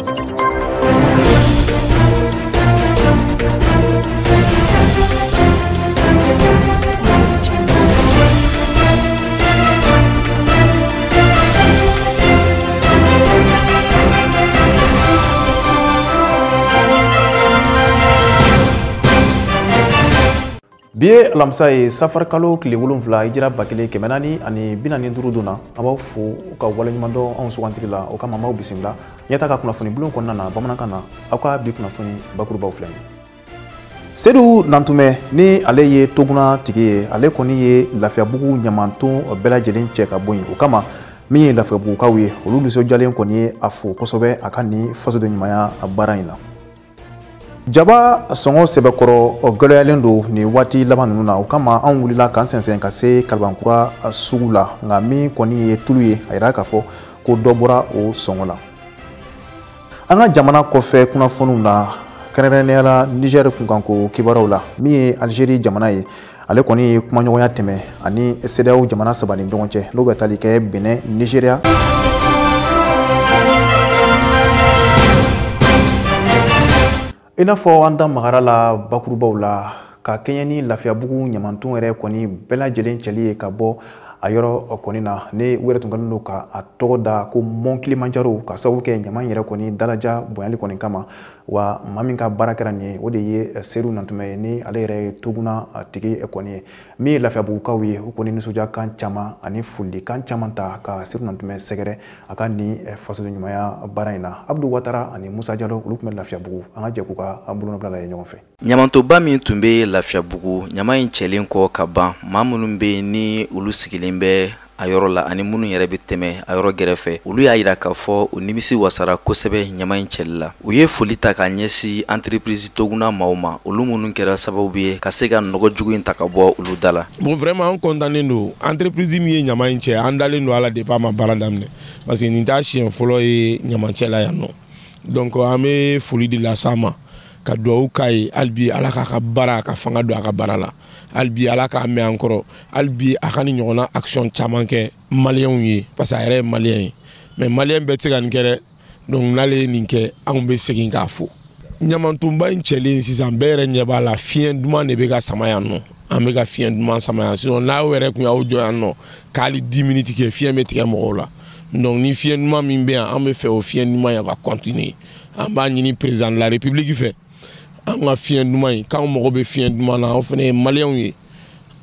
Bi ye alamisa ye, safar kalo tile 7, hijira 1445 don na. An b'aw fo ka waleɲuman dɔn anw sugantili la. O kama, an b'aw bisimila ɲɛta ka kunnafoni bulon kɔnɔna na bamanankan na. Aw ka bi kunnafoni bakurubaw filɛ nin ye. Sedu Nantumɛ, ni ale ye Toguna tigi ye, ale kɔni ye Lafiyabugu ɲamanton bɛɛ lajɛlen cɛ ka bɔ yen. O kama, min ye Lafiyabugukaw ye, olu nisɔndiyalen kɔni ye a fo kosɛbɛ a ka nin fasoden ɲumanya baara in na. Jaba sɔngɔ sɛbɛkɔrɔ gɛlɛyalen don nin waati laban ninnu na. O kama, anw wulila k'an sɛnsɛn ka se Kalabankura sugu la, nka min kɔni ye tulu ye, a yira k'a fɔ ko dɔ bɔra o sɔngɔ la. An ka jamana kɔfɛ kunnafoniw na, kɛrɛnkɛrɛnnenya la Niger kunkanko kibaruyaw la, min ye Algérie jamana ye, ale kɔni ye kumaɲɔgɔnya tɛmɛ ani CEDEAO jamana 3 ni ɲɔgɔn cɛ, n'o bɛ tali kɛ Benin, Nigeria i n'a fɔ an da magara la bakurubaw la, ka kɛɲɛ ni Lafiyabugu ɲamanton yɛrɛ kɔni bɛɛ lajɛlen cɛli ye ka bɔ a yɔrɔ kɔni na, ni u yɛrɛ tun kɛlen don ka a tɔgɔ da ko Mont Kilimanjaro, ka sababu kɛ ɲaman yɛrɛ kɔni dalaja bonyali kɔni kama. Wa maa min ka baara kɛra nin ye, o de ye Sedu Nantumɛ ye, ni ale yɛrɛ ye Toguna tigi kɔni ye. Min ye Lafiyabugukaw ye, u kɔni nisɔndiyakan caman ani folikan caman ta ka Sedu Nantumɛ sɛgɛrɛ a ka nin fasoden ɲumanya baara in na. Abdu Watara ani Musa Jalo, olu tun bɛ Lafiyabugu. An ka jɛ k'u ka bolonɔbila lajɛ ɲɔgɔn fɛ. Ɲamantoba min tun bɛ Lafiyabugu, ɲama in cɛlen kɔ ka ban, maa minnu bɛ yen ni olu sigilen bɛ a yɔrɔ la ani minnu yɛrɛ bɛ tɛmɛ a yɔrɔ gɛrɛfɛ, olu y'a yira k'a fɔ u nimisi wasara kosɛbɛ ɲama in cɛli la. U ye foli ta k'a ɲɛsin entreprise Toguna maaw ma, olu minnu kɛra sababu ye ka se ka nɔgɔ jugu in ta ka bɔ olu da la. Bon, vraiment, an content don. Entreprise min ye ɲama in cɛ, an dalen don a la depuis a ma baara daminɛ, parce que nin t'a siɲɛ fɔlɔ ye ɲamancɛ la yan nɔ. Donc an bɛ foli de las'a ma, ka duwawu k'a ye hali bi, Ala k'a ka baara, ka fanga don a ka baara la hali bi, Ala k'a mɛn an kɔrɔ hali bi, a ka nin ɲɔgɔnna action caman kɛ maliyɛnw ye, parce que a yɛrɛ ye maliyɛn ye. Mais maliyɛn bɛɛ tɛ se ka nin kɛ dɛ. Donc n'ale ye nin kɛ, anw bɛ segin k'a fo. Ɲamantonba in cɛlen sisan, bɛɛ yɛrɛ ɲɛ b'a la, fiɲɛ duman de bɛ ka sama yan nɔ. An bɛ ka fiɲɛ duman sama yan. Sinon n'aw yɛrɛ kun y'aw jɔ yan nɔ k'ale 10 minutes kɛ, fiɲɛ bɛ tigɛ mɔgɔw la. Donc ni fiɲɛ duman min bɛ yan, an bɛ fɛ o fiɲɛ duman in ka continuer. An b'a ɲini président de la République fɛ, an ka fiɲɛ duman in, k'anw mago bɛ fiɲɛ duman na. Anw fana ye maliyɛnw ye,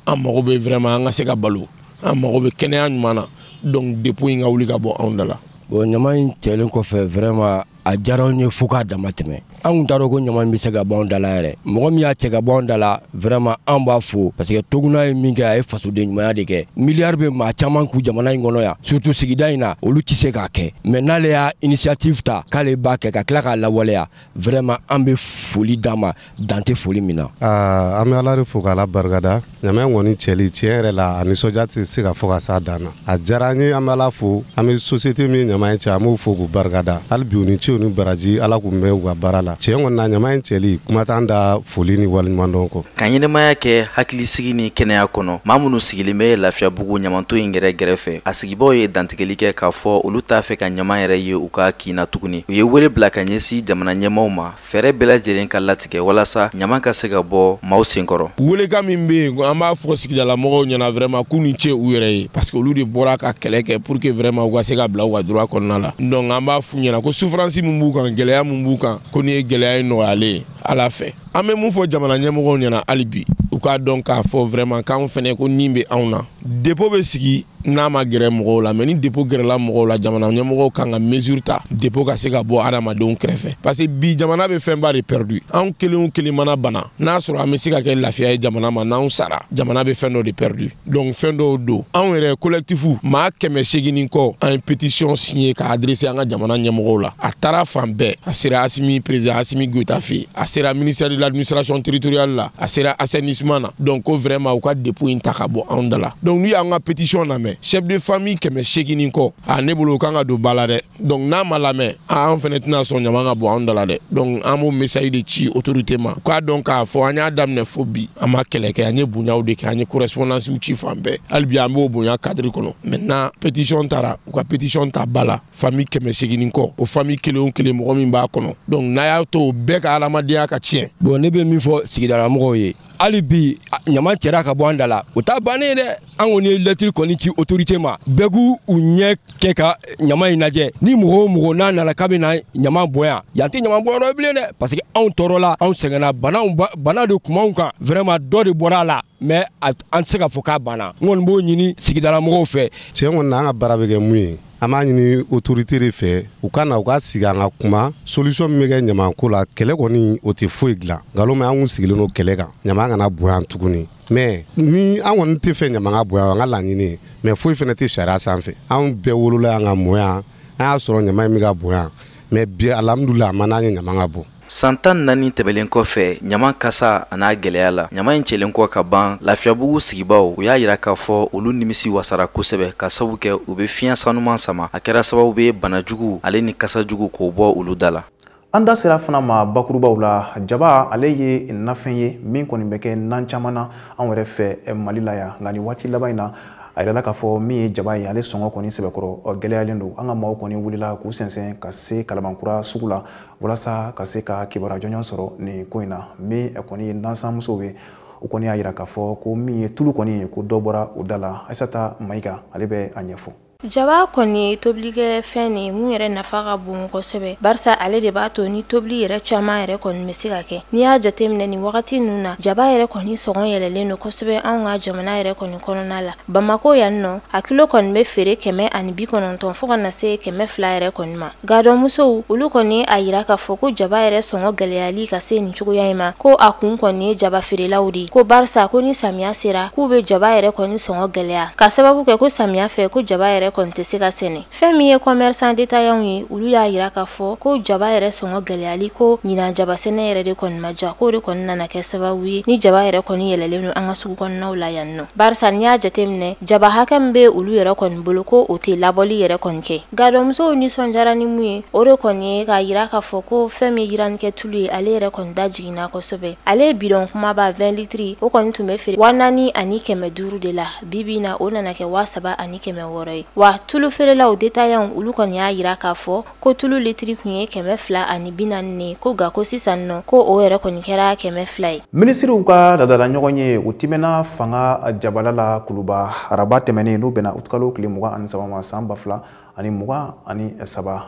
an mago bɛ vraiment an ka se ka balo, an mago bɛ kɛnɛya ɲuman na. Donc dépôt in ka wuli ka bɔ anw da la. Bon, ɲama in cɛlen kɔfɛ, vraiment a diyara anw ye fo k'a dama tɛmɛ. An kun t'a dɔn ko ɲama in bɛ se ka bɔ anw da la yɛrɛ. Mɔgɔ min y'a cɛ ka bɔ anw da la, vraiment an b'a fo, parce que Toguna ye min kɛ, a ye fasoden ɲumanya de kɛ. Miliyari bɛ maa caman kun jamana in kɔnɔ yan, surtout sigida in na, olu tɛ se k'a kɛ. Mais n'ale y'a initiative ta k'ale b'a kɛ ka tila k'a lawaleya, vraiment an bɛ foli d'a ma, dan tɛ foli min na. An bɛ Ala de fo k'Ala barikada. Ɲama in kɔni cɛli, tiɲɛ yɛrɛ la, a nisɔndiya tɛ se ka fɔ ka s'a dan na. A diyara an ye, an bɛ Ala fo. An bɛ société min ɲama in cɛ, an b'o fo k'u barikada hali bi. U ni ce, u ni baraji, Ala k'u mɛn u ka baara la. Tiɲɛ kɔni na, ɲama in cɛli, kuma t'an da foli ni waleɲumandɔn kɔ. Ka ɲɛnɛmaya kɛ hakilisigi ni kɛnɛya kɔnɔ, maa minnu sigilen bɛ Lafiyabugu ɲamanto in yɛrɛ gɛrɛfɛ, a sigibaw ye dantigɛli kɛ k'a fɔ olu t'a fɛ ka ɲama yɛrɛ ye u ka kin na tuguni. U ye wele bila ka ɲɛsin jamana ɲɛmaw ma, fɛɛrɛ bɛɛ lajɛlen ka latigɛ walasa ɲama ka se ka bɔ maaw senkɔrɔ. Welekan min bɛ yen, an b'a fɔ sigidalamɔgɔw ɲɛna vraiment k'u ni ce u yɛrɛ ye, parce que olu de bɔra ka kɛlɛ kɛ pour que vraiment u ka se ka bila u ka droit kɔnɔna la. Donc an b'a f'u ɲɛna ko souffrance min b'u kan, gɛlɛya min b'u kan, ko nin ye gɛlɛya in nɔgɔyalen ye Ala fɛ. An bɛ mun fɔ jamana ɲɛmɔgɔw ɲɛna hali bi? U k'a dɔn k'a fɔ vraiment k'anw fɛnɛ ko nin bɛ anw na. Dépôt bɛ sigi n'a ma gɛrɛ mɔgɔw la, mais ni dépôt gɛrɛla mɔgɔw la, jamana ɲɛmɔgɔw kan ka mesure ta, dépôt ka se ka bɔ adamadenw kɛrɛfɛ, parce que bi jamana bɛ fɛnba de perdu. Anw kelen o kelen mana bana, n'a sɔrɔ an bɛ se ka kɛ lafiya ye jamana ma, n'anw sara, jamana bɛ fɛn dɔ de perdu. Donc fɛn dɔw don, anw yɛrɛ collectif maa 800 ni kɔ, an ye pétition signé k'a adressé an ka jamana ɲɛmɔgɔw la. A taara fan bɛɛ, a sera Asimi, président Asimi Goïta fɛ yen, a sera ministère de l'Administration territoriale la, a sera assainissement na. Donc ko vraiment u ka dépôt in ta ka bɔ anw da la. Donc Donc n'u y'an ka pétition lamɛn, chef de famille 800 ni kɔ, a ne bolo o kan ka don ba la dɛ. Donc n'a ma lamɛn, an fɛnɛ tɛna sɔn ɲama ka bɔ anw da la dɛ. Donc an b'o message de ci autorité ma, k'a dɔn k'a fɔ an y'a daminɛ fo bi, an ma kɛlɛ kɛ, an ye bonyaw de kɛ, an ye correspondance ci fan bɛɛ, hali bi an b'o bonya cadre kɔnɔ. Maintenant pétition taara, u ka pétition ta ba la, famille 800 ni kɔ, o famille kelen o kelen mɔgɔ min b'a kɔnɔ, donc n'a y'a to o bɛɛ ka adamadenya ka tiɲɛ. Bon, ne bɛ min fɔ sigidala mɔgɔw ye, hali bi ɲama cɛra ka bɔ an da la, o t'a bannen ye dɛ. An kɔni ye lɛtiri kɔni ci autorité ma, bɛɛ k'u u ɲɛ kɛ ka ɲama in lajɛ. Ni mɔgɔ o mɔgɔ n'a nana k'a bɛ na ɲama bɔ yan, yan tɛ ɲama bɔ yɔrɔ bilen dɛ, parce que anw tɔɔrɔla, anw sɛgɛnna, bana de kun b'anw kan, vraiment dɔ de bɔra a la, mais an tɛ se k'a fɔ k'a banna. N kɔni b'o ɲini sigidala mɔgɔw fɛ. Tiɲɛ kɔni na, an ka baara bɛ kɛ mun ye, an b'a ɲini autorité de fɛ, u ka na u ka sigi an ka kuma solution min bɛ kɛ ɲamanko la. Kɛlɛ kɔni o tɛ foyi dilan, nkalon mɛ an kun sigilen don kɛlɛ kan, ɲama kana bonya tuguni. Mais ni an kɔni tɛ fɛ ɲama ka bonya, an ka laɲini, mais foyi fɛnɛ tɛ sariya sanfɛ. Anw bɛɛ wolola yan ka mɔ yan, an y'a sɔrɔ ɲama in bɛ ka bonya, mais bi alhamdulilayi a ma n'an ye ɲama ka bɔ. San 14 tɛmɛlen kɔfɛ, ɲama kasa a n'a gɛlɛya la, ɲama in cɛlen kɔ ka ban, Lafiyabugu sigibaw u y'a yira k'a fɔ olu nimisi wasara kosɛbɛ, ka sabu kɛ u bɛ fiɲɛ sanuman sama, a kɛra sababu ye banajugu ale ni kasajugu k'o bɔ olu da la. An da sera fana ma bakurubaw la, jaba ale ye nafɛn ye min kɔni bɛ kɛ nan caman na anw yɛrɛ fɛ Mali la yan, nka nin waati laban in na a yirala k'a fɔ min ye jaba ye, ale sɔngɔ kɔni sɛbɛkɔrɔ gɛlɛyalen don. An ka maaw kɔni wulila k'u sɛnsɛn ka se Kalabankura sugu la walasa ka se ka kibaruya jɔnjɔn sɔrɔ nin ko in na. Min kɔni ye nansanmusow ye, o kɔni y'a yira k'a fɔ ko min ye tulu kɔni ye, ko dɔ bɔra o da la. Aïssata Maïga ale bɛ a ɲɛfɔ. Jaba kɔni ye tobilikɛ fɛn de ye mun yɛrɛ nafa ka bon kosɛbɛ, barisa ale de b'a to ni tobili yɛrɛ caman yɛrɛ kɔni bɛ se ka kɛ. N'i y'a jateminɛ nin wagati ninnu na, jaba yɛrɛ kɔni sɔngɔ yɛlɛlen don kosɛbɛ anw ka jamana yɛrɛ kɔni kɔnɔna la. Bamako yan nɔ, a kilo kɔni bɛ feere 190 fo ka na se 200 yɛrɛ kɔni ma. Gadɔnmusow olu kɔni a yira k'a fɔ ko jaba yɛrɛ sɔngɔ gɛlɛyali ka se nin cogoya in ma, ko a kun kɔni ye jaba feerelaw de ye, ko barisa ko ni samiya sera k'u bɛ jaba yɛrɛ kɔni sɔngɔ gɛlɛya, ka sababu kɛ ko samiya fɛ ko jaba yɛrɛ kɔni tɛ se ka sɛnɛ. Fɛn min ye commerçant détaillant ye, olu y'a yira k'a fɔ ko jaba yɛrɛ sɔngɔ gɛlɛyali, ko ɲinan jaba sɛnɛ yɛrɛ de kɔni ma ja, k'o de kɔni nana kɛ sababu ye ni jaba yɛrɛ kɔni yɛlɛlen don an ka sugu kɔnɔnaw la yan nɔ, barisa n'i y'a jateminɛ jaba hakɛ min bɛ olu yɛrɛ kɔni bolo, ko o tɛ labɔli yɛrɛ kɔni kɛ. Gadɔnmusow nisɔndiyara ni mun ye, o de kɔni ye k'a yira k'a fɔ ko fɛn min ye yiranikɛ tulu ye, ale yɛrɛ kɔni da jiginna kosɛbɛ. Ale ye bidɔn kumaba 20 litres, o kɔni tun bɛ feere 4500 de la, bi bi in na o nana kɛ 3600 ye. Wa tulu feerelaw détaillants olu kɔni y'a yira k'a fɔ ko tulu litiri kun ye 240 ye, ko nka ko sisan nɔ ko o yɛrɛ kɔni kɛra 200 ye. Minisiriw ka ladala ɲɔgɔn ye o timɛna fanga jabala la Kuluba araba tɛmɛnen, n'o bɛnna utikalo tile 23 ma san 2023.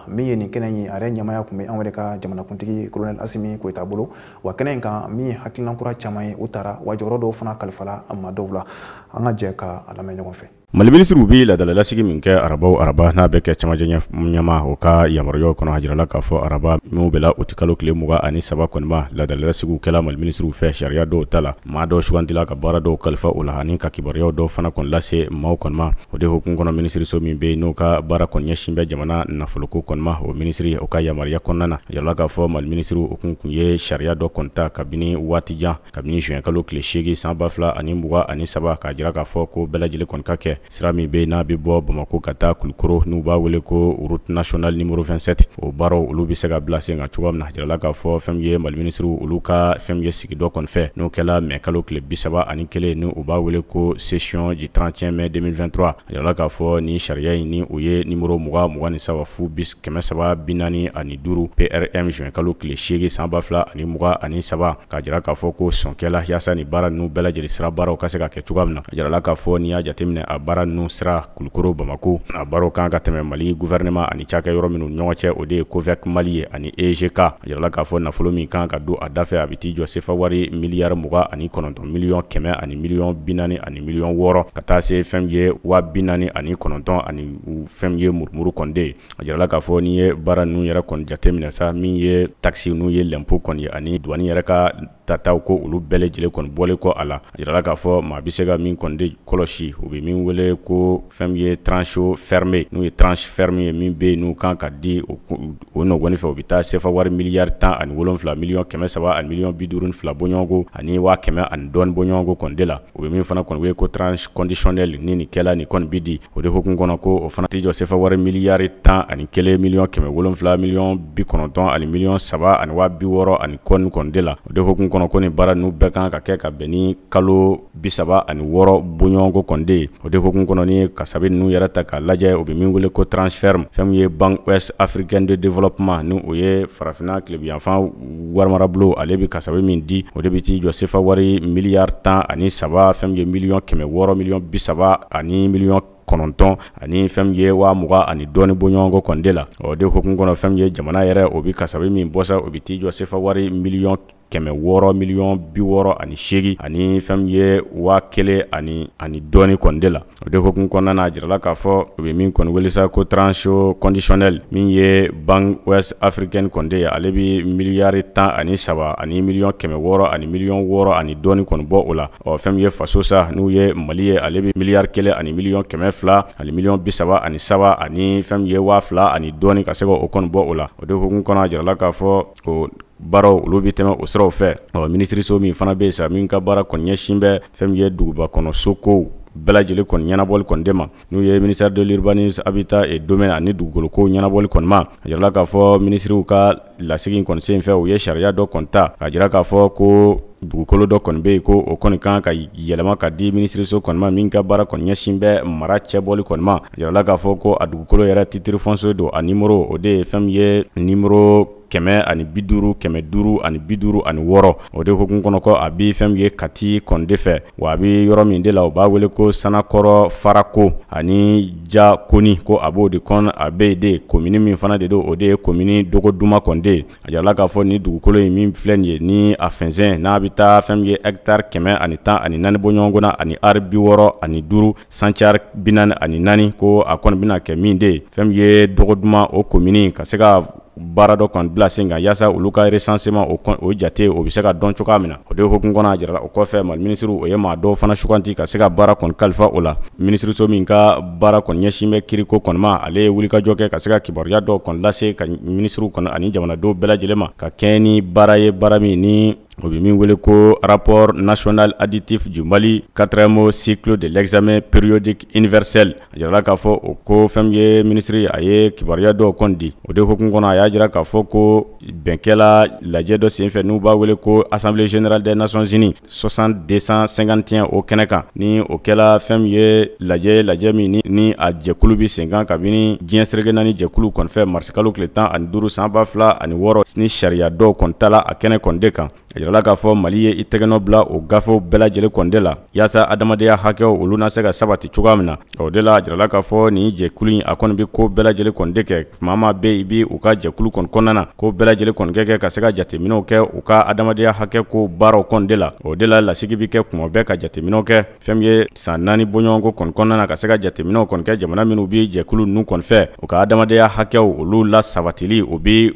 Min ye nin kɛnɛ in ye, a yɛrɛ ɲɛmaaya tun bɛ anw yɛrɛ ka jamanakuntigi Colonel Assimi Goïta bolo. Wa kɛnɛ in kan, min ye hakilina kura caman ye o taara, wa jɔyɔrɔ dɔw fana kalifala maa dɔw la. An ka jɛ ka a lamɛn ɲɔgɔn fɛ. Mali minisiriw bɛ laadalalasigi min kɛ araba o araba, n'a bɛ kɛ camancɛ ɲɛma o ka yamaruyaw kɔnɔ, a jirala k'a fɔ araba minnu bɛla utikalo tile 23 kɔni ma, laadalalasigi kɛla Mali minisiriw fɛ sariya dɔw ta la, maa dɔw sugandila ka baara dɔw kalifa o la ani ka kibaruyaw dɔw fana kɔni lase maaw kɔni ma. O de hukumu kɔnɔ, minisiriso min bɛ yen n'o ka baara kɔni ɲɛsin bɛ jamana nafoloko kɔni ma, o minisiri o ka yamaruya kɔnɔna na, a jirala k'a fɔ Mali minisiriw o kun ye sariya dɔ kɔni ta kabini waati jan, kabini juin kalo tile 8 san 2023, k'a jira k'a fɔ ko bɛɛ lajɛlen kɔni ka kɛ sira min bɛ n'a bɛ bɔ Bamakɔ ka taa Kulukoro, n'u b'a wele ko route nationale numéro 27, o baaraw olu bɛ se ka bila sen kan cogoya min na. A jirala k'a fɔ fɛn min ye Mali minisiriw olu ka fɛn min ye sigi dɔ kɔni fɛ, n'o kɛla mai kalo tile 31, ni u b'a wele ko session du 31 mai 2023. A jirala k'a fɔ ni sariya in ni o ye numéro 2023 fu bis 345 PRM juin kalo tile 8 san 2023, k'a jira k'a fɔ ko sɔn kɛla yaasa ni baara ninnu bɛɛ lajɛlen sira baaraw ka se ka kɛ cogoya min na. A jirala k'a fɔ n'i y'a jateminɛ a baara ninnu sira Kulukoro Bamako, a baaraw kan ka tɛmɛ Mali gouvernement ani cakɛ yɔrɔ minnu ɲɔgɔn cɛ, o de ye COVEC Mali ye ani EGK. A jirala k'a fɔ nafolo min kan ka don a dafɛ, a bɛ t'i jɔ sefa wari miliyari 29 miliyɔn 100 ani miliyɔn 40 ani miliyɔn 6, ka taa se fɛn ye 49 ani fɛn ye murumuru kɔnde. A jirala k'a fɔ n'i ye baara ninnu yɛrɛ kɔni jateminɛ sa, min ye taxe n'u ye lɛnpo kɔni ye ani douane yɛrɛ ka tataw, ko olu bɛɛ lajɛlen kɔni bɔlen kɔ a la, a jirala k'a fɔ maa bɛ se ka min kɔni de kɔlɔsi, u bɛ min wele wele ko fɛn min ye tranche fermée, n'o ye tranche ferme ye, min bɛ yen n'u kan ka di o nɔgɔni fɛ, o bɛ taa sefa wari miliyari 17 miliyɔn 300 ani miliyɔn 52 bɔɲɔgɔnko ani 100 ani dɔɔni bɔɲɔgɔnko kɔni de la. O bɛ min fana kɔni wele ko tranche conditionnelle, ni nin kɛla nin kɔni bi di, o de hukumu kɔnɔ ko o fana tɛ jɔ sefa wari miliyari 11 miliyɔn 700 miliyɔn 90 ani miliyɔn 3 ani 60 ani kɔni kɔni de la. O de hukumu kɔnɔ ko nin baara ninnu bɛɛ kan ka kɛ ka bɛn ni kalo 36 bɔɲɔgɔnko kɔni de ye. O de hukumu kɔnɔ ni kasabi ninnu yɛrɛ ta k'a lajɛ, o bɛ min wele ko tranche ferme, fɛn min ye Banque Ouest Africaine de Développement, ni o ye farafinna tilebiyanfan warimarabulon, ale bɛ kasabi min di, o de bɛ t'i jɔ sefa wari miliyari 13 fɛn min ye miliyɔn 600 miliyɔn 30 ani miliyɔn 9 ani fɛn min ye 20 ani dɔɔni bɔɲɔgɔnko kɔni de la. O de hukumu kɔnɔ fɛn min ye jamana yɛrɛ, o bɛ kasabi min bɔ sa, o bɛ t'i jɔ sefa wari miliyɔn 600 miliyɔn 68 ani fɛn min ye 1000 ani dɔɔni kɔni de la. O de hukumu kɔnɔna na, a jirala k'a fɔ u bɛ min kɔni wele sa ko tranche conditionnelle, min ye Banque Ouest Africaine kɔni de ye, ale bɛ miliyari 13 ani miliyɔn 600 ani miliyɔn 6 ani dɔɔni kɔni bɔ o la. Ɔ fɛn min ye faso sa, n'u ye Mali ye, ale bɛ miliyari 1 ani miliyɔn 200 ani miliyɔn 33 ani fɛn min ye 2000 ani dɔɔni ka se k'o kɔni bɔ o la. O de hukumu kɔnɔ, a jirala k'a fɔ o baaraw olu bɛ tɛmɛ o siraw fɛ. Ɔ minisiriso min fana bɛ yen sa, min ka baara kɔni ɲɛsin bɛ fɛn min ye duguba kɔnɔ sokow bɛɛ lajɛlen kɔni ɲɛnabɔli kɔni de ma, n'u ye ministère de l'urbanisme, habitat et domaine ani dugukolo ko ɲɛnabɔli kɔni ma, a jirala k'a fɔ minisiriw ka lasigi kɔni senfɛ, u ye sariya dɔ kɔni ta k'a jira k'a fɔ ko dugukolo dɔ kɔni bɛ yen ko o kɔni kan ka yɛlɛma ka di minisiriso kɔni ma, min ka baara kɔni ɲɛsin bɛ mara cɛbɔli kɔni ma. A jirala k'a fɔ ko a dugukolo yɛrɛ titre foncier don, a numéro o de ye fɛn min ye numéro 150 556. O de hukumu kɔnɔ ko a bi fɛn min ye Kati kɔni de fɛ, wa a bi yɔrɔ min de la, u b'a wele ko Sanakɔrɔ Farako ani Jakoni, ko a b'o de kɔnɔ, a bɛ de komini min fana de don, o de ye komini Dogoduma kɔni de ye. A jirala k'a fɔ ni dugukolo in min filɛ nin ye, ni a fɛnsɛn n'a bɛ taa fɛn min ye hectare 114 bɔɲɔgɔnko na ani ari 65 sancari 44, ko a kɔni bɛna kɛ min de ye fɛn min ye Dogoduma o komini ka se ka baara dɔ kɔni bila sen kan yaasa olu ka recensement o jate o bɛ se ka dɔn cogoya min na. O de hukumu kɔnɔ, a jirala o kɔfɛ Mali minisiriw o ye maa dɔw fana suganti ka se ka baara kɔni kalifa o la. Minisiriso min ka baara kɔni ɲɛsin bɛ kiriko kɔni ma, ale ye wulikajɔ kɛ ka se ka kibaruya dɔw kɔni lase ka minisiriw kɔni ani jamanadenw bɛɛ lajɛlen ma, ka kɛɲɛ ni baara ye, baara min ni o bɛ min wele ko rapport national additif du Mali 4e cycle de l'examen périodique universel. A jirala k'a fɔ o ko fɛn min ye minisiri, a ye kibaruya dɔw kɔni di. O de hukumu kɔnɔ, a y'a jira k'a fɔ ko bɛnkɛla lajɛ dɔ senfɛ, n'u b'a wele ko Assemblée générale des Nations Unies 6251 o kɛnɛ kan, ni o kɛla fɛn min ye lajɛ min ni a jɛkulu bɛ sen kan kabini diɲɛ seleke naani jɛkulu kɔni fɛ marisikalo tile 15 san 2006, ni sariya dɔw kɔni tala a kɛnɛ kɔni de kan. A jirala k'a fɔ Mali ye i tɛgɛnɔ bila o gafew bɛɛ lajɛlen kɔni de la yaasa adamadenya hakɛw olu na se ka sabati cogoya min na. O de la, a jirala k'a fɔ nin jɛkulu in a kɔni bɛ ko bɛɛ lajɛlen kɔni de kɛ. Maa maa bɛ i bɛ u ka jɛkulu kɔni kɔnɔna na, ko bɛɛ lajɛlen kɔni kɛ ka se ka jateminɛw kɛ u ka adamadenya hakɛ ko baaraw kɔni de la. O de la, lasigi bɛ kɛ kuma bɛɛ ka jateminɛw kɛ fɛn min ye san 4 bɔɲɔgɔnko kɔni kɔnɔna na, ka se ka jateminɛw kɔni kɛ jamana minnu bɛ jɛkulu ninnu kɔni fɛ, u ka adamadenya hakɛw olu la sabatili o bɛ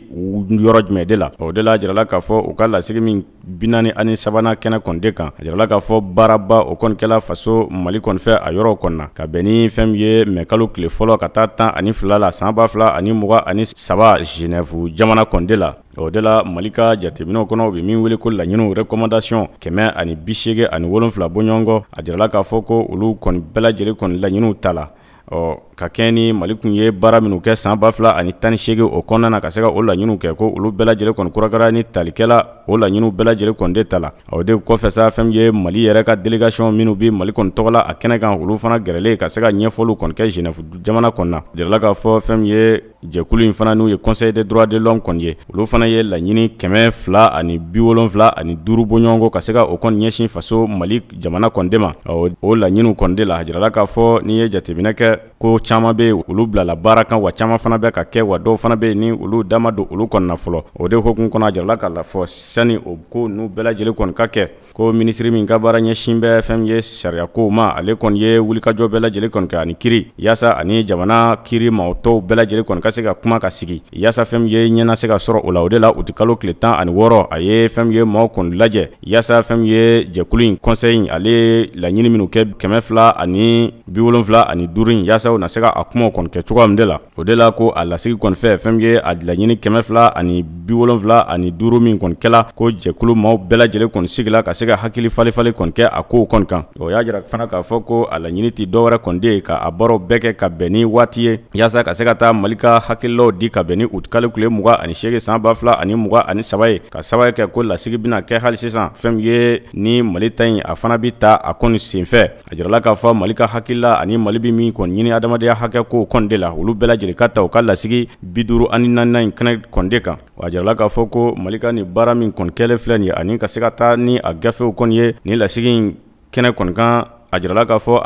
yɔrɔ jumɛn de la. O de la, a jirala k'a fɔ u ka lasigi min 43nan kɛnɛ kɔni de kan, a jirala k'a fɔ baaraba o kɔni kɛla faso Mali kɔni fɛ a yɔrɔ kɔni na, ka bɛn ni fɛn min ye mɛkalo tile fɔlɔ ka taa 12 la san 2023 Genève jamana kɔni de la. O de la, Mali ka jateminɛw kɔnɔ, u bɛ min wele ko laɲiniw recommandation 187 bɔɲɔgɔnkɔ, a jirala k'a fɔ ko olu kɔni bɛɛ lajɛlen kɔni laɲiniw ta la. Ɔ ka kɛɲɛ ni Mali tun ye baara minnu kɛ san 2018 o kɔnɔna na, ka se ka o laɲiniw kɛ, ko olu bɛɛ lajɛlen kɔni kurakura ni talikɛla o laɲiniw bɛɛ lajɛlen kɔni de ta la. O de kɔfɛ sa, fɛn min ye Mali yɛrɛ ka délégation minnu bɛ Mali kɔni tɔgɔ la a kɛnɛ kan, olu fana gɛrɛlen ka se ka ɲɛfɔliw kɔni kɛ Genève jamana kɔni na. Jirala k'a fɔ fɛn min ye jɛkulu in fana, n'u ye Conseil des droits de l'homme kɔni ye, olu fana ye laɲini 275 bɔɲɔgɔnko ka se ka o kɔni ɲɛsin faso Mali jamana kɔni de ma. O laɲiniw kɔni de la, a jirala k'a fɔ n'i ye jateminɛ kɛ, ko caman bɛ yen, olu bilala baara kan, wa caman fana bɛ ka kɛ, wa dɔw fana bɛ yen ni olu dama don olu kɔni na fɔlɔ. O de hukumu kɔnɔ, a jirala k'a fɔ sani o ko ninnu bɛɛ lajɛlen kɔni ka kɛ, ko minisiri min ka baara ɲɛsin bɛ fɛn min ye sariya kow ma, ale kɔni ye wulikajɔ bɛɛ lajɛlen kɔni kɛ ani kiiri, yaasa ani jamana kiiri maaw tɔw bɛɛ lajɛlen kɔni ka se ka kuma ka sigi, yaasa fɛn min ye ɲɛna se ka sɔrɔ o la. O de la utikalo tile 16, a ye fɛn min ye maaw kɔni lajɛ, yaasa fɛn min ye jɛkulu in conseil in, ale ye laɲini minnu kɛ 275 in, yaasa u na se ka a kumaw kɔni kɛ cogoya min de la. O de la ko a lasigi kɔni fɛ, fɛn min ye a laɲini 275 min kɔni kɛla, ko jɛkulu maaw bɛɛ lajɛlen kɔni sigila ka se ka hakili falen kɔni kɛ a kow kɔni kan. O y'a jira fana k'a fɔ ko a laɲini tɛ dɔwɛrɛ kɔni de ye ka a baaraw bɛɛ kɛ ka bɛn ni waati ye, yaasa ka se ka taa Mali ka hakililaw di ka bɛn ni utikalo tile 28 san 2023 ye, ka sababu kɛ ko lasigi bɛna kɛ hali sisan fɛn min ye ni Mali ta in, a fana bɛ ta a kɔni senfɛ. A jirala k'a fɔ Mali ka hakilila ani Mali bɛ min kɔni ɲini adamadenya hakɛ kow kɔni de la, olu bɛɛ lajɛlen ka ta u ka lasigi 54nan in kɛnɛ kɔni de kan. Wa a jirala k'a fɔ ko Mali ka nin baara min kɔni kɛlen filɛ nin ye, ani ka se ka taa ni a gafew kɔni ye nin lasigi in kɛnɛ kɔni kan, a jirala k'a fɔ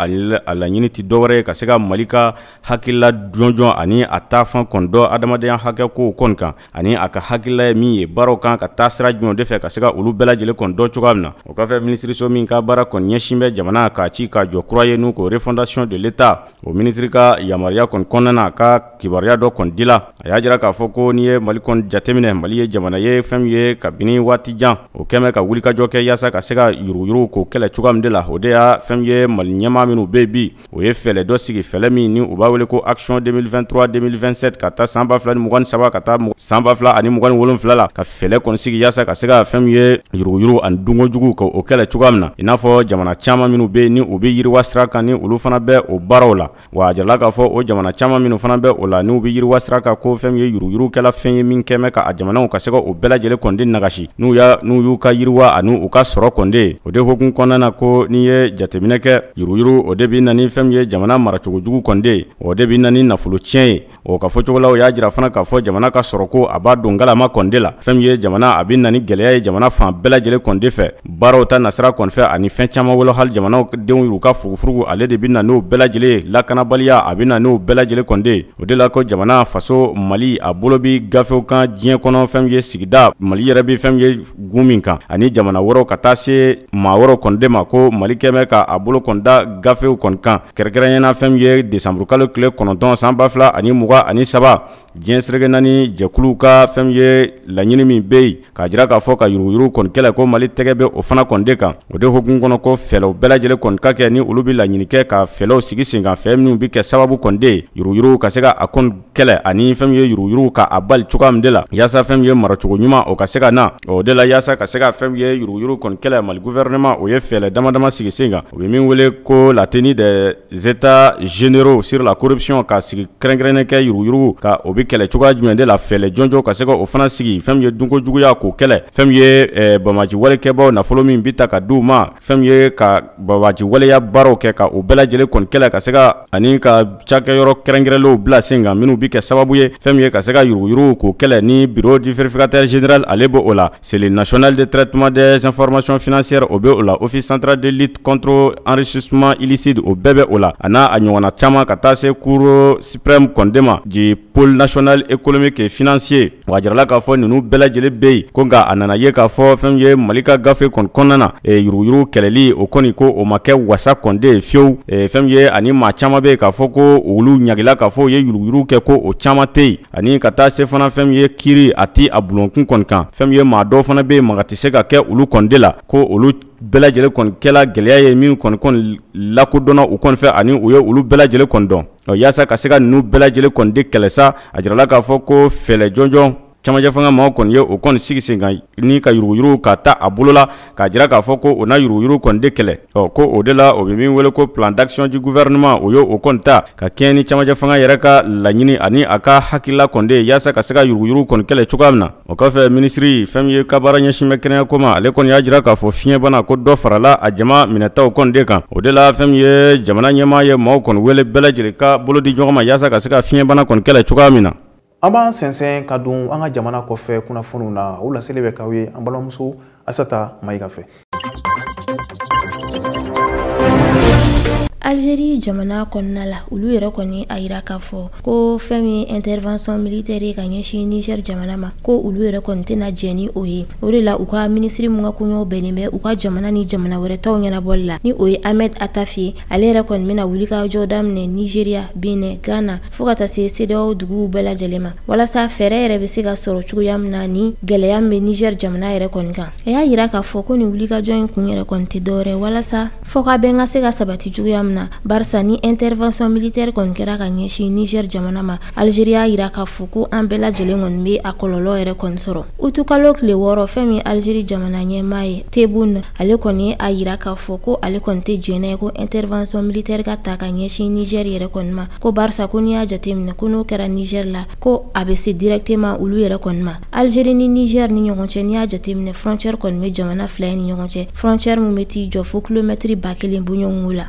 a laɲini tɛ dɔwɛrɛ ye ka se ka Mali ka hakilila jɔnjɔn ani a taafan kɔni dɔn adamadenya hakɛ kow kɔni kan, ani a ka hakilila ye min ye baaraw kan ka taa sira jumɛn de fɛ, ka se ka olu bɛɛ lajɛlen kɔni dɔn cogoya min na. O kɔfɛ, minisiriso min ka baara kɔni ɲɛsin bɛ jamana k'a ci k'a jɔ kura ye, n'u ko refondation de l'État, o minisiri ka yamaruya kɔni kɔnɔna na, a ka kibaruya dɔ kɔni dila. A y'a jira k'a fɔ ko n'i ye Mali kɔni jateminɛ, Mali ye jamana ye fɛn min ye kabini waati jan o kɛmɛ ka wulikajɔ kɛ yaasa ka se ka yuruguyurugu k'o kɛlɛ cogoya min de la. O de y'a fɛn min ye Mali ɲɛmaa minnu bɛ bi, o ye fɛɛrɛ dɔ sigi, fɛɛrɛ min ni u b'a wele ko action 2023 2027, ka taa san 2023 ka taa san 2027 la, ka fɛɛrɛ kɔni sigi yaasa ka se ka fɛn min ye yuruguyurugu ani dunkojugu k'o kɛlɛ cogoya min na, i n'a fɔ jamana caman minnu bɛ yen ni u bɛ yiriwa sira kan, ni olu fana bɛ o baaraw la. Wa a jirala k'a fɔ o jamana caman minnu fana bɛ o la, n'u bɛ yiriwa sira kan, ko fɛn min ye yuruguyurugu kɛla fɛn ye min kɛmɛ ka a jamanaw ka se ka o bɛɛ lajɛlen kɔni nagasi, n'u y'u ka yiriwa ani u ka sɔrɔ kɔni. O de hukumu kɔnɔna na, ko n'i ye jateminɛ kɛ, yuruguyurugu o de bɛ na ni fɛn min ye jamana maracogo jugu kɔni ye, o de bɛ na ni nafolo tiɲɛ ye. O ka fɔcogo la, o y'a jira fana k'a fɔ jamana ka sɔrɔ ko a b'a don galama kɔni de la. Fɛn min ye jamana, a bɛ na ni gɛlɛya ye jamana fan bɛɛ lajɛlen kɔni de fɛ, baaraw ta nasira kɔni fɛ, ani fɛn caman wɛrɛ, hali jamanaw denw y'u ka furugufurugu, ale de bɛ na n'o bɛɛ lajɛlen ye. Lakanabaliya, a bɛ na n'o bɛɛ lajɛlen kɔni de ye. O de la ko jamana faso Mali, a bolo bɛ gafew kan diɲɛ kɔnɔ, fɛn min ye sigida Mali yɛrɛ bɛ fɛn min ye gun min kan, ani jamana wɛrɛw ka taa se maa wɛrɛw kɔni de ma, ko Mali kɛmɛ ka a bolo kɔni da gafew kɔni kan, kɛrɛnkɛrɛnnenya fɛn min ye desanburukalo tile 9 san 2023, diɲɛ seleke naani jɛkuluw ka fɛn min ye laɲini min bɛ yen k'a jira k'a fɔ ka yuruguyurugu kɔni kɛlɛ, ko Mali tɛgɛ bɛ o fana kɔni de kan. O de hukumu kɔnɔ, ko fɛɛrɛw bɛɛ lajɛlen kɔni ka kɛ, ni olu bɛ laɲini kɛ ka fɛɛrɛw sigi sen kan, fɛn minnu bɛ kɛ sababu kɔni de ye yuruguyurugu ka se ka a kɔni kɛlɛ, ani fɛn min ye yuruguyurugu ka a bali cogoya min de la, yaasa fɛn min ye maracogo ɲuman o ka se ka na. O de la, yaasa ka se ka fɛn min ye yuruguyurugu kɔni kɛlɛ, Mali gouvernement o ye fɛɛrɛ dama dama sigi sen kan, o bɛ min wele ko la tenue des états généraux sur la corruption, ka sigi kɛrɛnkɛrɛnnen kɛ yuruguyurugu ka o bɛ kɛlɛ cogoya jumɛn de la, fɛɛrɛ jɔnjɔn ka se ka o fana sigi, fɛn min ye dunko juguya k'o kɛlɛ, fɛn min ye bamaji walekɛbaw nafolo min bɛ ta ka d'u ma, fɛn min ye ka bamaji waleya baaraw kɛ ka o bɛɛ lajɛlen kɔni kɛlɛ, ka se ka ani ka cakɛyɔrɔ kɛrɛnkɛrɛnlenw bila sen kan minnu bɛ kɛ sababu ye fɛn min ye ka se ka yuruguyurugu k'o kɛlɛ, ni bureau du vérificateur général ale b'o o la, cellule nationale de traitement des informations financières o bɛ o la, office central de lutte contre enrichissement illicite o bɛɛ bɛ o la, a n'a a ɲɔgɔnna caman, ka taa se cour suprême kɔni de ma du pôle national économique et financier. Wa a jirala k'a fɔ ninnu bɛɛ lajɛlen bɛ yen, ko nka a nana ye k'a fɔ fɛn min ye Mali ka gafe kɔni kɔnɔna na, yuruguyurugu kɛlɛli o kɔni, ko o ma kɛ wasa kɔni de ye fiyewu. Fɛn min ye ani maa caman bɛ yen k'a fɔ ko olu ɲagila k'a fɔ u ye yuruguyurugu kɛ, ko o caman tɛ yen, ani ka taa se fana fɛn min ye kiiri a ti a bulonkun kɔni kan. Fɛn min ye maa dɔw fana bɛ yen, maga tɛ se ka kɛ olu kɔni de la, ko olu bɛɛ lajɛlen kɔni kɛla gɛlɛya ye min kɔni lakodɔnna u kɔni fɛ, ani u ye olu bɛɛ lajɛlen kɔni dɔn. Yaasa ka se ka ninnu bɛɛ lajɛlen kɔni de kɛlɛ sa, a jirala k'a fɔ ko fɛɛrɛ jɔnjɔn camancɛ fanga maaw kɔni ye o kɔni sigi sen kan ni ka yuruguyurugu ka taa a bolo la, k'a jira k'a fɔ ko o na yuruguyurugu kɔni de kɛlɛ. Ɔ ko o de la, o bɛ min wele ko plan d'action du gouvernement, o ye o kɔni ta ka kɛɲɛ ni camancɛ fanga yɛrɛ ka laɲini ani a ka hakilila kɔni de ye, yaasa ka se ka yuruguyurugu kɔni kɛlɛ cogoya min na. O kɔfɛ, minisiri fɛn min ye ka baara ɲɛsin bɛ kɛnɛya ko ma, ale kɔni y'a jira k'a fɔ fiɲɛbana ko dɔ farala a jama minɛtaw kɔni de kan. O de la fɛn min ye jamana ɲɛmaa ye maaw kɔni wele bɛɛ lajɛlen ka bolo di ɲɔgɔn ma, yaasa ka se ka fiɲɛbana kɔni kɛlɛ cogoya min na. An b'an sɛnsɛn ka don an ka jamana kɔfɛ kunnafoniw na, o laseli bɛ k'aw ye an balimamuso Asata Mayiga fɛ. Algérie jamana kɔnɔna la, olu yɛrɛ kɔni a yira k'a fɔ ko fɛn min ye intervention militaire ye ka ɲɛsin Niger jamana ma, ko olu yɛrɛ kɔni tɛna jɛn ni o ye. O de la u ka minisiri mun ka koɲɛw bɛnnen bɛ u ka jamana ni jamana wɛrɛ tɔw ɲɛnabɔli la, ni o ye Ahmed Attaf ye, ale yɛrɛ kɔni bɛna wulikajɔ daminɛ Nigeria, Benin, Ghana fo ka taa se CEDEAO duguw bɛɛ lajɛlen ma, walasa fɛɛrɛ yɛrɛ bɛ se ka sɔrɔ cogoya min na ni gɛlɛya min bɛ Niger jamana yɛrɛ kɔni kan. A y'a yira k'a fɔ ko nin wulikajɔ in kun yɛrɛ kɔni tɛ dɔwɛrɛ walasa fɔkabɛn ka se ka sabati cogoya min na, barisa ni intervention militaire kɔni kɛra ka ɲɛsin Niger jamana ma, Algérie y'a yira k'a fɔ ko an bɛɛ lajɛlen kɔni bɛ a kɔlɔlɔ yɛrɛ kɔni sɔrɔ. Utukalo tile 6, fɛn min Algérie jamana ɲɛmaa ye Tebboune, ale kɔni a yira k'a fɔ ko ale kɔni tɛ jɛn n'a ye ko intervention militaire ka ta ka ɲɛsin Niger yɛrɛ kɔni ma, ko barisa ko n'i y'a jateminɛ ko n'o kɛra Niger la, ko a bɛ se directement olu yɛrɛ kɔni ma. Algérie ni Niger ni ɲɔgɔn cɛ, n'i y'a jateminɛ frontière kɔni bɛ jamana fila in ni ɲɔgɔn cɛ, frontière mun bɛ t'i jɔ fo kilomɛtiri 1000 bɔɲɔgɔnko la.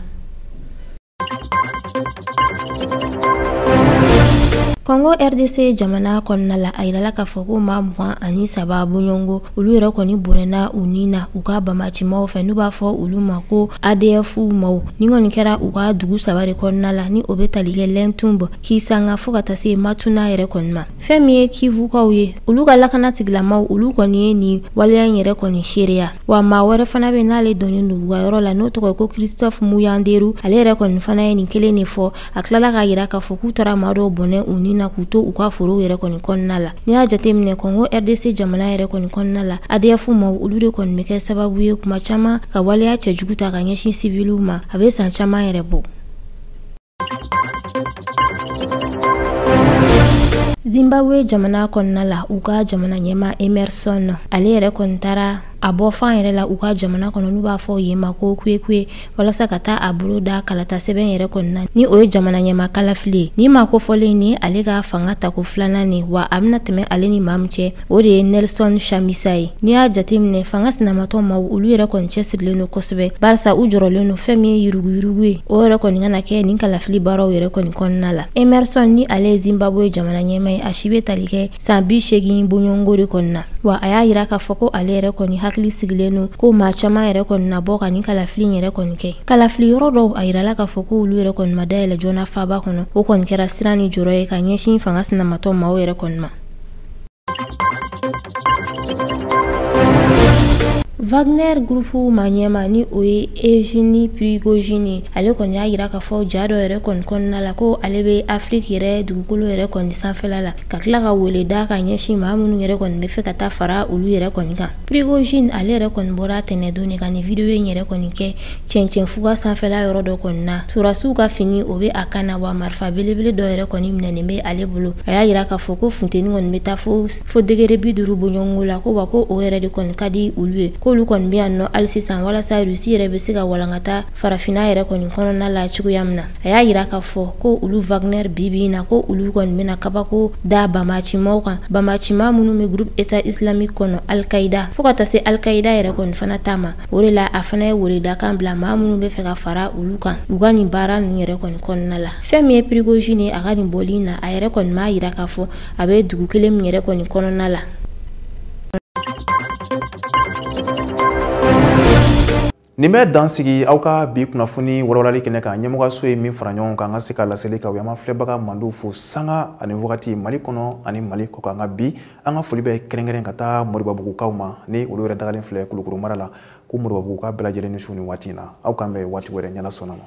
Congo RDC jamana kɔnɔna la, a yirala k'a fɔ ko maa 23 bɔɲɔgɔnko olu yɛrɛ kɔni bɔnɛna u ni na u ka bamacimaw fɛ, n'u b'a fɔ olu ma ko ADF maaw. Nin kɔni kɛra u ka dugu 3 de kɔnɔna la, ni o bɛ tali kɛ Lɛntumb, Kisanga fo ka taa se Matuna yɛrɛ kɔni ma. Fɛn min ye Kivukaw ye, olu ka lakana tigilamaw olu kɔni ye nin waleya in yɛrɛ kɔni seereya. Wa maa wɛrɛ fana bɛ n'ale dɔnnen don u ka yɔrɔ la, n'o tɔgɔ ye ko Christophe Muyanderu, ale yɛrɛ kɔni fana ye nin kelen de fɔ. A tilala k'a yira k'a fɔ k'u taara maa dɔw bɔnɛ u ni na k'u to u ka forow yɛrɛ kɔni kɔnɔna la. N'i y'a jateminɛ Congo RDC jamana yɛrɛ kɔni kɔnɔna la, ADF maaw olu de kɔni bɛ kɛ sababu ye kuma caman ka waleya cɛjugu ta ka ɲɛsin siviliw ma, a bɛ san caman yɛrɛ bɔ. Zimbabwe jamana kɔnɔna la, u ka jamana ɲɛmaa Emerson, ale yɛrɛ kɔni taara a bɔ fan yɛrɛ la u ka jamana kɔnɔ, n'u b'a fɔ yen ma ko Kwekwe, walasa ka taa a bolo da kalata sɛbɛn yɛrɛ kɔni na, ni o ye jamana ɲɛmaa kalafili ye. Ni maa kofɔlen ni ale ka fanga tako filanan ni, wa a bɛna tɛmɛ ale ni maa min cɛ, o de ye Nelson Chamisa ye. N'i y'a jateminɛ fanga sinamatɔ maaw olu yɛrɛ kɔni cɛsirilen don kosɛbɛ, barisa u jɔrɔlen don fɛn min ye yuruguyurugu ye, o yɛrɛ kɔni kana kɛ nin kalafili baaraw yɛrɛ kɔni kɔnɔna la. Emerson ni ale ye Zimbabwe jamana ɲɛmaa ye, a si bɛ tali kɛ san 80 bɔɲɔgɔnko de kɔni na. Wa a y'a yira k'a fɔ ko ale yɛrɛ kɔni hakili sigilen don ko maa caman yɛrɛ kɔni na bɔ ka nin kalafili in yɛrɛ kɔni kɛ. Kalafili yɔrɔ dɔw a yirala k'a fɔ ko olu yɛrɛ kɔni ma dayɛlɛ joona faaba kɔnɔ, o kɔni kɛra siran ni jɔrɔ ye ka ɲɛsin fanga sinamatɔ maaw yɛrɛ kɔni ma. Wagner groupe ma ɲɛma, ni o ye Evgeny Prigojine, ale kɔni y'a yira k'a fɔ ja dɔ yɛrɛ kɔni kɔnɔna la ko ale bɛ Afrique yɛrɛ dugukolo yɛrɛ kɔni sanfɛla la, ka tila ka wele da ka ɲɛsin maa minnu yɛrɛ kɔni bɛ fɛ ka taa fara olu yɛrɛ kɔni kan. Prigojine ale yɛrɛ kɔni bɔra tɛnɛdon de ka nin video in yɛrɛ kɔni kɛ cɛncɛn fuga sanfɛla yɔrɔ dɔ kɔni na. Surasiw ka fini o bɛ a kan na, wa marifa belebele dɔ yɛrɛ kɔni minɛnen bɛ ale bolo. A y'a yira k'a fɔ ko funteni kɔni bɛ taa fo degré 50 bɔɲɔgɔnko la, ko wa ko o yɛrɛ de kɔni ka di olu ye, k'olu kɔni bɛ yan nɔ hali sisan walasa Rusi yɛrɛ bɛ se ka walankata farafinna yɛrɛ kɔni kɔnɔna la cogoya min na. A y'a yira k'a fɔ ko olu Wagner bi bi in na, ko olu kɔni bɛna kabako da bamacimaw kan, bamacima minnu bɛ groupe État islamique kɔnɔ, Al-Qaïda, fo ka taa se Al-Qaïda yɛrɛ kɔni fana ta ma. O de la a fana ye weledakan bila maa minnu bɛ fɛ ka fara olu kan u ka nin baara ninnu yɛrɛ kɔni kɔnɔna la. Fɛn min ye Prigojine ye, a ka nin bɔli in na, a yɛrɛ kɔni m'a yira k'a fɔ a bɛ dugu kelen min yɛrɛ kɔni kɔnɔna la. Nin bɛ dan sigi aw ka bi kunnafoni walawalali kɛnɛ kan. Ɲɛmɔgɔso ye min fara ɲɔgɔn kan an ka se ka laseli k'aw ye. An ma filɛbaga mandiw fo sanga ani wagati Mali kɔnɔ ani Mali kɔkan. Nka bi an ka foli bɛ kɛrɛnkɛrɛn ka taa Moribabugukaw ma, ni olu yɛrɛ dagalen filɛ Kulukoro mara la, ko Moribabugukaw bɛɛ lajɛlen ni su ni waati in na. Aw k'an bɛn waati wɛrɛ, ɲɛla sɔnna ma.